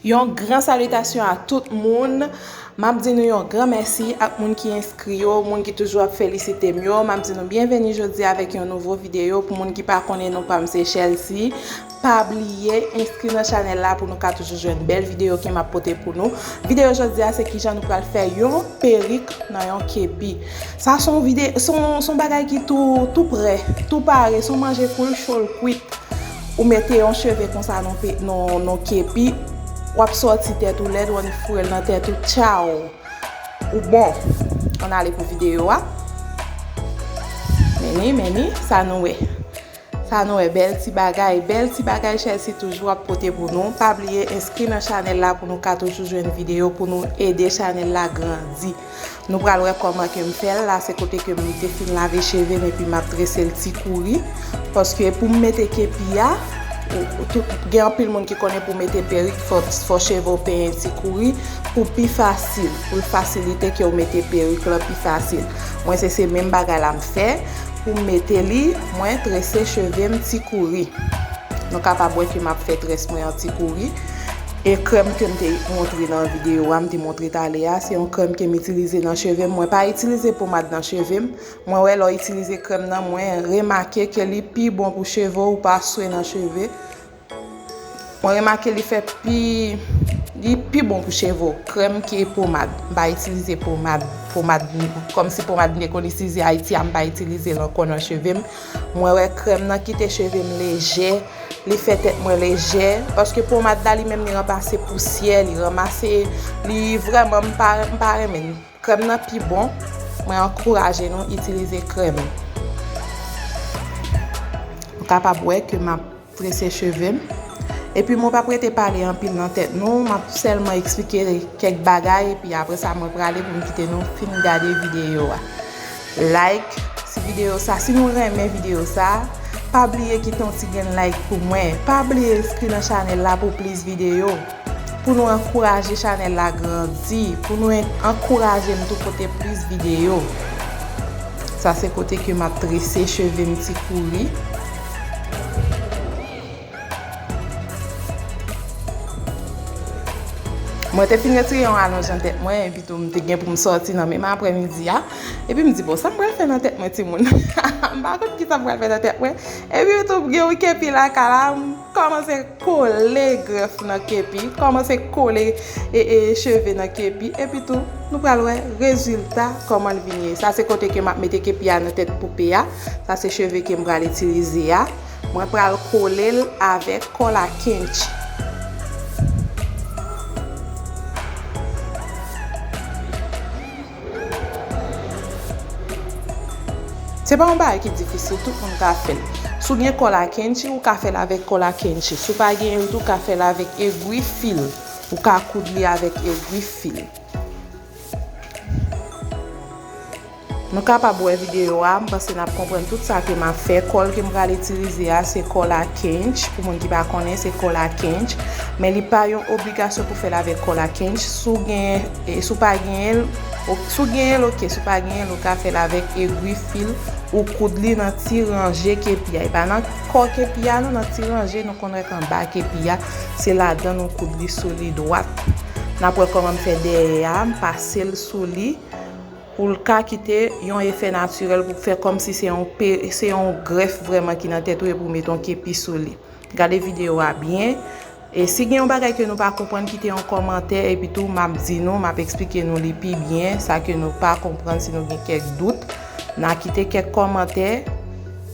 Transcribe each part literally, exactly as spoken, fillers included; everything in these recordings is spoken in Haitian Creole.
Yon gran salitasyon a tout moun. M ap di nou yon gran mèsi ak moun ki enskri yo, moun ki toujou ap felisite m yo. M ap di nou byenveni jodi avèk yon nouvo videyo. Pou moun ki pa konnen non pa m se Chelsea. Pa bliye enskri nan chanèl la pou nou ka toujou jwenn bèl videyo ke m ap pote pou nou. Videyo jodi a se kijan nou pral fè yon perik nan yon kepi. Sa se yon vide-, se yon, se yon bagay ki tou, tou prè, tou pare, se yon manje kou l cho l kwit. Ou mete yon cheve konsa nan pe-, nan, nan kepi, w ap sòti tèt ou lèd, w annik foure l nan tèt ou, tchaw! Ou bon. Ann ale pou videyo a. Men ni, men ni, sa nou wè. Sa nou wè, bèl ti bagay, bèl ti bagay Chelsea toujou ap pote pou nou. Pa bliye enskri nan chanèl la pou nou ka toujou jwenn videyo, pou nou ede chanèl la grandi. Nou pral wè kòman ke m fè l la, se kote ke m te fin lave cheve m epi m ap trese l ti kouri. Paske pou m mete kepi a, ou, ou tout, gen anpil moun ki konnen pou mete perik, fò, fò cheve w penyen ti kouri pou pi fasil, pou l fasilite ke w mete perik lan pi fasil. Mwen se, se menm bagay la m fè, pou m mete li, mwen trese cheve m ti kouri. Nou kapab wè ke m ap fè très mwen an ti kouri. E krèm ke m te montre nan videyo a, m te montre talè a, se yon krèm ke m itilize nan cheve m. Mwen pa itilize pomad nan cheve m. Mwen wè lè w itilize krèm nan, mwen remake ke li pi bon pou cheve w, ou pa swe nan cheve. Mwen remake li fè pi, li pi bon pou cheve w, krèm ke pomad. M pa itilize pomad, pomad, kòmsi pomad m te konn itilize Ayiti a, m pa itilize l ankò nan cheve m. Mwen wè krèm nan kite cheve m lejè, li fè tèt mwen lejè, paske pomad la li menm li ranmase pousyè, li ranmase, li vrèman m pa, m pa renmen l. Krèm nan pi bon, mwen ankouraje nou itilize krèm. Nou kapab wè ke m ap trese cheve m. Epi mwen p ap rete pale anpil nan tèt nou, m ap sèlman eksplike kèk bagay, epi apre sa mwen prale pou m kite nou fin gade videyo a. Like, si videyo sa, si nou renmen videyo sa, pa bliye kite yon ti grenn like pou mwen. Pa bliye enskri nan chanèl la pou plis videyo. Pou nou ankouraje chanèl la grandi, pou nou en-, ankouraje m tou pote plis videyo. Sa se kote ke m ap trese cheve m ti kouri. Mwen te fin retire yon alonj nan tèt mwen, epi tou m te gen pou m sòti nan menm aprèmidi a. Epi m di, "Bon, sa m pral fè nan tèt mwen, timoun?" M pa konn ki sa m pral fè nan tèt mwen. Epi tou m gen yon kepi lakay la, m kòmanse kole grèf nan kepi, kòmanse kole e, e, cheve nan kepi. Epi tou, nou pral wè rezilta, kòman l vin ye. Sa se kote ke m ap mete kepi a nan tèt poupe a. Sa se cheve ke m pral itilize a. Mwen pral kole l avèk kòla kenchi. Se pa yon bagay ki difisil, tout moun ka fè l. Si w gen kòla kenchi, ou ka fè l avèk kòla kenchi. Si w pa genyen l tou, ou ka fè l avèk egwi fil. Ou ka koud li avèk egwi fil. Nou kapab wè videyo a, m panse n ap konprann tout sa ke m ap fè. Kòl ke m pral itilize a, se kòla kenchi. Pou moun ki pa konnen, se kòla kenchi. Men li pa yon obligasyon pou fè l avèk kòla kenchi. Si w gen, e, si w pa genyen l, o-, si w genyen l, oke. Si w pa genyen l, ou ka fè l avèk egwi fil, ou koud li nan ti ranje kepi a. E pa nan kò kepi a, non, nan ti ranje, nou konn wè k anba kepi a. Se ladan nou koud li sou li dwat. N ap wè kòman m fè dèyè a, m pase l sou li. Pou l ka kite yon efè natirèl, pou fè kòmsi se yon pe-, se yon grèf vrèman ki nan tèt ou epi w mete yon kepi sou li. Gade videyo a byen. E si gen yon bagay ke nou pa konprann, kite yon kòmantè, epi tou m ap di nou, m ap eksplike nou li pi byen, sa ke nou pa konprann, si nou gen kèk dout, n a kite kèk kòmantè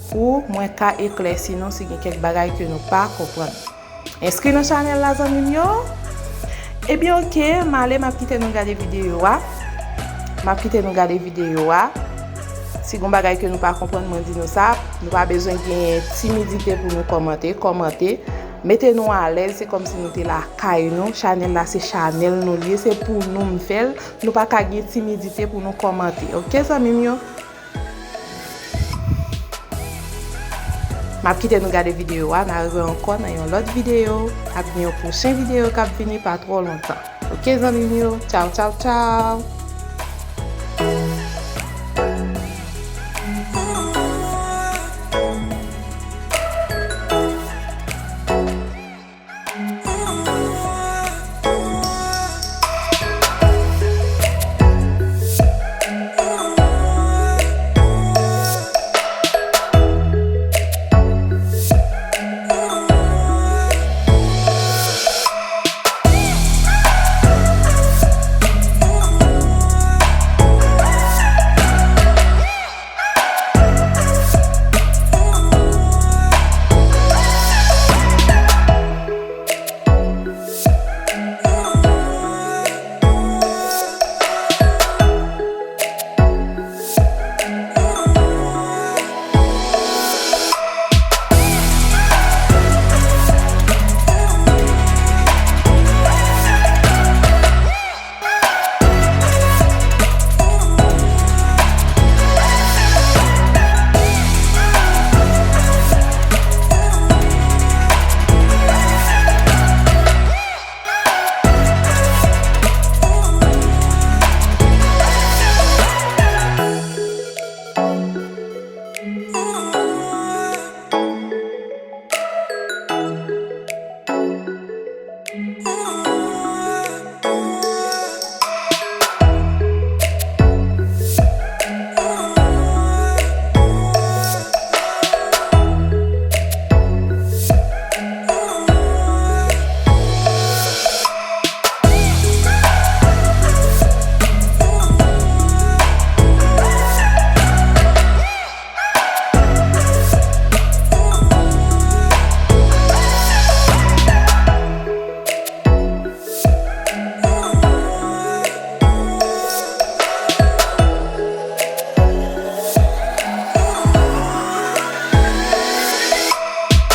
pou mwen ka eklèsi nou si gen kèk bagay ke nou pa konprann. Enskri nan chanèl la, zanmi m yo. Ebyen, oke, m ale, m ap kite nou gade videyo a. M ap kite nou gade videyo a. Si gon bagay ke nou pa konprann, mwen di nou sa, nou pa bezwen gen timidite pou nou kòmante. Kòmante, mete nou alèz, se kòmsi nou te lakay nou. Chanèl la, se chanèl nou li ye, se pou nou m fè l. Nou pa ka gen timidite pou nou kòmante. Oke, zanmi m yo? M ap kite nou gade videyo a, n a rive ankò nan yon lòt videyo. Ap gen yon pwochen videyo k ap vini pa twò lontan. Oke, zanmi m yo, tchaw, tchaw, tchaw!